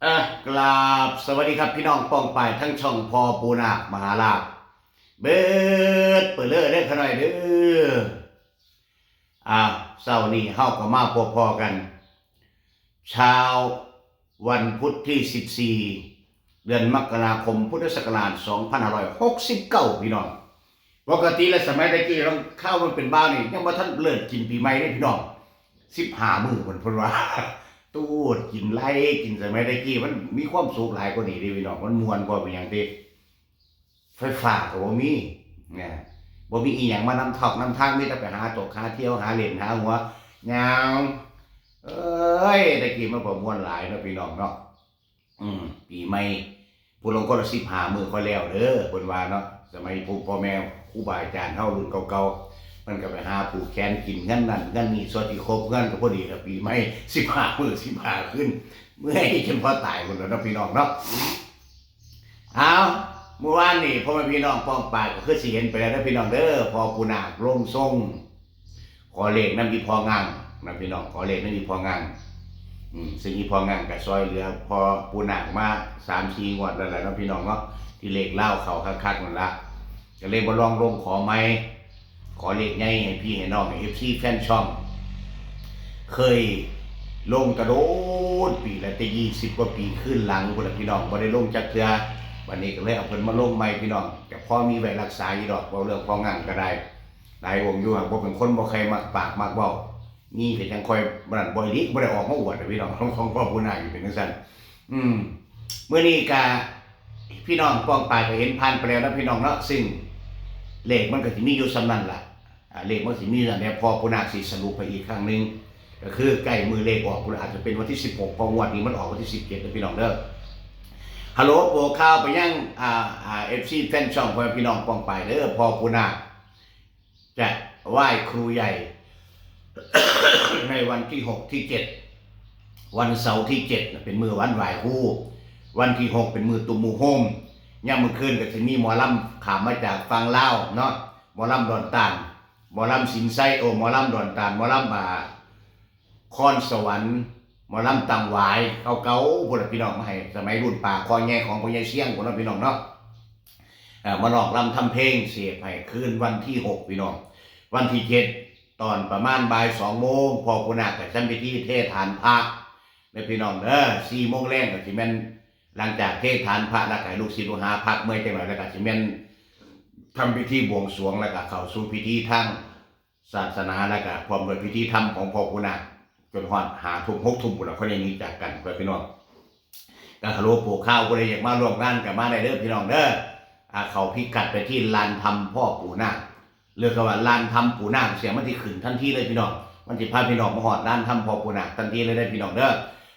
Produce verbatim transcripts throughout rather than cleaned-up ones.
อ่ะ กราบสวัสดีครับพี่น้องป้องปายทั้งช่องพ่อปูนาคมหาลาภ เบิดเปิดเลยเด้อขะน้อยเด้อ อ่ะ เช้านี้เฮาก็มาพบพอกัน เช้าวันพุธที่สิบสี่ เดือนมกราคมพุทธศักราชสองพันห้าร้อยหกสิบเก้า พี่น้อง ปกติแล้วสมัยตะกี้ลางคาวมันเป็นบ่าวนี่ยังบ่ทันเลิกกินปีใหม่เด้พี่น้อง สิบห้ามื้อเพิ่น เพิ่นว่า ตูดกินไล่กิน สมัยตะกี้มันมีความสุขหลายกว่านี้เด้พี่น้อง มันม่วนกว่าเป็นหยังติ ไฟฟ้าก็บ่มีนะ บ่มีอีหยังมานำทอกนำทาง มีแต่ไปหาตกหาเที่ยวหาเล่นหาหัว ยาว เอ้ย ตะกี้มันก็ม่วนหลายเนาะพี่น้องเนาะ อืม ปีใหม่ ผู้ลางคนละสิบห้ามื้อค่อยแล้วเด้อ เพิ่นว่าเนาะ สมัยผู้พ่อแม่ครูบาอาจารย์เฮารุ่นเก่าๆ มันก็ไปหาผูกแขนกินเงินนั่นเงินนี่ ส่วนที่ครบเงินก็พอดีละปีใหม่ สิบห้ามื้อ สิบห้าคืน เมื่อยจนพอตายหมดแล้วเนาะพี่น้องเนาะ เอา เมื่อวานนี่พ่อแม่พี่น้องป้องปายก็คือสิเห็นไปแล้วนะพี่น้องเด้อ พ่อปู่นาคลงทรง ขอเลขนำอีพ่องั่งนะพี่น้อง ขอเลขนำอีพ่องั่ง อืม ซึ่งอีพ่องั่งก็ซอยเหลือพ่อปู่นาคมาสามสี่งวดแล้วแหละเนาะพี่น้องเนาะ ที่เลขลาวเข้าคักๆนั่นละ ก็เลยมาลองลงขอใหม่ ขอเลขใหญ่ให้พี่ให้น้อง เอฟซี แฟนช่อง เคยลงกระโดดปีละแต่ยี่สิบกว่าปีขึ้นหลังพุ้นละพี่น้อง บ่ได้ลงจักเทื่อ บัดนี้ก็เลยเอาเพิ่นมาลงใหม่พี่น้อง ก็พอมีไว้รักษาอยู่ดอก เว้าเรื่องพ่องั่งก็ได้ หลายองค์อยู่ หากบ่เป็นคนบ่ใครมักปากมักเว้า นี่ก็จังค่อยบ่นั่น บ่อีหลี บ่ได้ออกมาอวดอะพี่น้อง ของ ของพ่อปู่นาคอยู่เป็นจังซั่น อืม มื้อนี้ก็พี่น้องป้องปายก็เห็นผ่านไปแล้วนะพี่น้องเนาะ ซึ่งเลขมันก็สิมีอยู่ส่ำนั้นล่ะ อ่า เลขมันสิมีนั่นแหละ พ่อปู่นาคสิสรุปให้อีกครั้งหนึ่ง ก็คือใกล้มื้อเลขออกพุ้น อาจจะเป็นวันที่สิบหก เพราะงวดนี้มันออกวันที่สิบเจ็ดนะพี่น้องเด้อ ฮัลโหล โปรข่าวไปยัง อ่า อ่า เอฟซี แฟนช่องพ่อแม่พี่น้องป้องปายเด้อ พ่อปู่นาคจะไหว้ครูใหญ่ ในวันที่หก ที่เจ็ด วันเสาร์ที่เจ็ดน่ะเป็นมื้อวันไหว้ครู วันที่หกเป็นมื้อตุ้มหมู่โฮม ยามมื้อคืนก็สิมีหมอลำข้ามมาจากฝั่งลาวเนาะ หมอลำดอนตาล หมอลำสินไซ โอ้ หมอลำดอนตาล หมอลำ อ่า คอนสวรรค์ หมอลำตังหวาย เก่าๆพุ้นล่ะพี่น้อง มาให้สมัยรุ่นป้าคอใหญ่ของพ่อใหญ่เสียงพุ้นล่ะพี่น้องเนาะ เอ่อ มาร้องรำทำเพลงเสพให้คืนวันที่หกพี่น้อง วันที่เจ็ดตอนประมาณบ่ายสองโมง พ่อปู่นาคก็ทำพิธีเทฐานพระเด้อพี่น้องเด้อ สี่โมงแลงก็สิแม่น หลังจากเทฐานพระแล้วก็ให้ลูกศิษย์ลูกหาพักเมื่อยจักหน่อย แล้วก็สิแม่นทำพิธีบวงสรวง แล้วก็เข้าสู่พิธีทางศาสนา แล้วก็พร้อมด้วยพิธีธรรมของพ่อปู่นาค จนฮอดห้าทุ่มหกทุ่มพุ้นล่ะ ค่อยได้หนีจากกันไปพี่น้อง ก็ฮัลโหล โปรข่าว ผู้ใดอยากมาร่วมงานก็มาได้เด้อพี่น้องเด้อ อ่า เข้าพิกัดไปที่ลานธรรมพ่อปู่นาค เรียกว่าลานธรรมปู่นาคเสีย มันสิขึ้นทันทีเลยพี่น้อง มันสิพาพี่น้องมาฮอดลานธรรมพ่อปู่นาคทันทีเลยเด้อพี่น้องเด้อ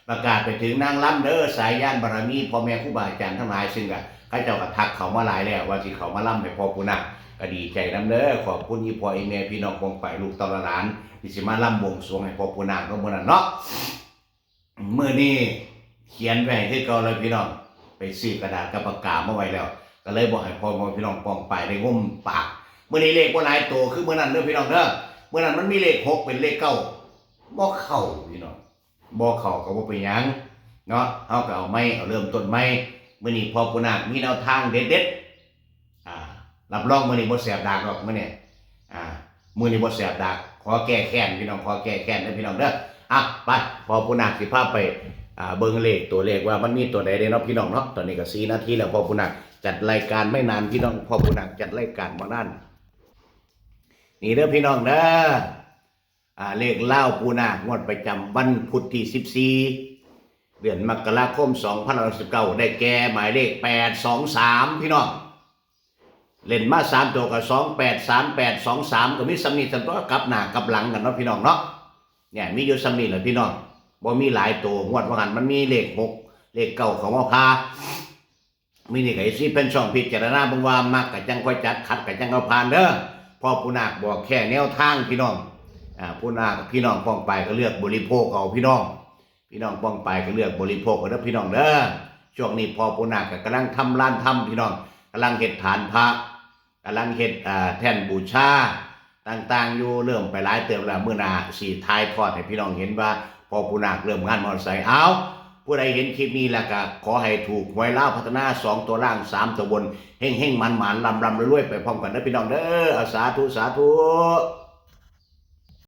ประกาศไปถึงนางรำเด้อ สายญาณบารมีพ่อแม่ครูบาอาจารย์ทั้งหลาย ซึ่งก็เขาเจ้าก็ทักเข้ามาหลายแล้ว ว่าสิเข้ามาลำให้พ่อปู่นาค ก็ดีใจนำเด้อ ขอบคุณอีพ่ออีแม่พี่น้องป้องปายลูกเต้าหลาน ที่สิมาลำบวงสรวงให้พ่อปู่นาคเนาะมื้อนั้นเนาะ มื้อนี้เขียนไว้คือเก่าเลยพี่น้อง ไปซื้อกระดาษกับปากกามาไว้แล้ว ก็เลยบอกให้พ่อแม่พี่น้องป้องปายได้งมปาก มื้อนี้เลขบ่หลายตัวคือมื้อนั้นเด้อพี่น้องเด้อ มื้อนั้นมันมีเลขหกเป็นเลขเก้า บ่เข้าพี่น้อง บ่เข้าก็บ่เป็นหยังเนาะ เฮาก็เอาใหม่ เอาเริ่มต้นใหม่ มื้อนี้พ่อปู่นาคมีแนวทางเด็ดๆ อ่า รับรองมื้อนี้บ่แสบดากดอกมื้อนี้ อ่า มื้อนี้บ่แสบดาก ขอแก้แค้นพี่น้อง ขอแก้แค้นเด้อพี่น้องเด้อ อ่ะ ไป พ่อปู่นาคสิพาไป อ่า เบิ่งเลขตัวเลขว่ามันมีตัวใดเด้เนาะพี่น้องเนาะ ตอนนี้ก็สี่นาทีแล้ว พ่อปู่นาคจัดรายการไม่นานพี่น้อง พ่อปู่นาคจัดรายการบ่นาน นี่เด้อพี่น้องเด้อ อ่า เลขลาวปู่นาคงวดประจำวันพุธที่สิบสี่ เดือนมกราคมสองพันห้าร้อยหกสิบเก้า ได้แก่หมายเลขแปดสองสามพี่น้อง เล่นมาสามตัวก็สองแปด สามแปด สองสาม ก็มีส่ำนี้ ส่ำตัวกลับหน้ากลับหลังกันเนาะพี่น้องเนาะ เนี่ยมีอยู่ส่ำนี้แหละพี่น้อง บ่มีหลายตัว งวดว่าหันมันมีเลขหก เลขเก้าเข้ามาพา มื้อนี้ก็ให้เอฟซี แฟนช่องพิจารณาเบิ่งว่ามักก็จั่งค่อยจัด ขัดก็จั่งเอาผ่านเด้อ พ่อปู่นาคบอกแค่แนวทางพี่น้อง อ่า ปู่นาค พี่น้องป้องปายก็เลือกบริโภคเอาพี่น้อง พี่น้องป้องปายก็เลือกบริโภคเอาเด้อพี่น้องเด้อ ช่วงนี้พ่อปู่นาคก็กำลังทำลานธรรมพี่น้อง กำลังเฮ็ดฐานพระ กำลังเฮ็ด อ่า แท่นบูชาต่างๆอยู่ เริ่มไปหลายเติบแล้ว มื้อหน้าสิถ่ายทอดให้พี่น้องเห็นว่าพ่อปู่นาคเริ่มงานฮอดไส เอา ผู้ใดเห็นคลิปนี้แล้วก็ขอให้ถูกหวยลาวพัฒนาสองตัวล่างสามตัวบน เฮงๆ หมานๆ ร่ำๆ รวยๆ ไปพร้อมกันเด้อพี่น้องเด้อ เอาสาธุ สาธุ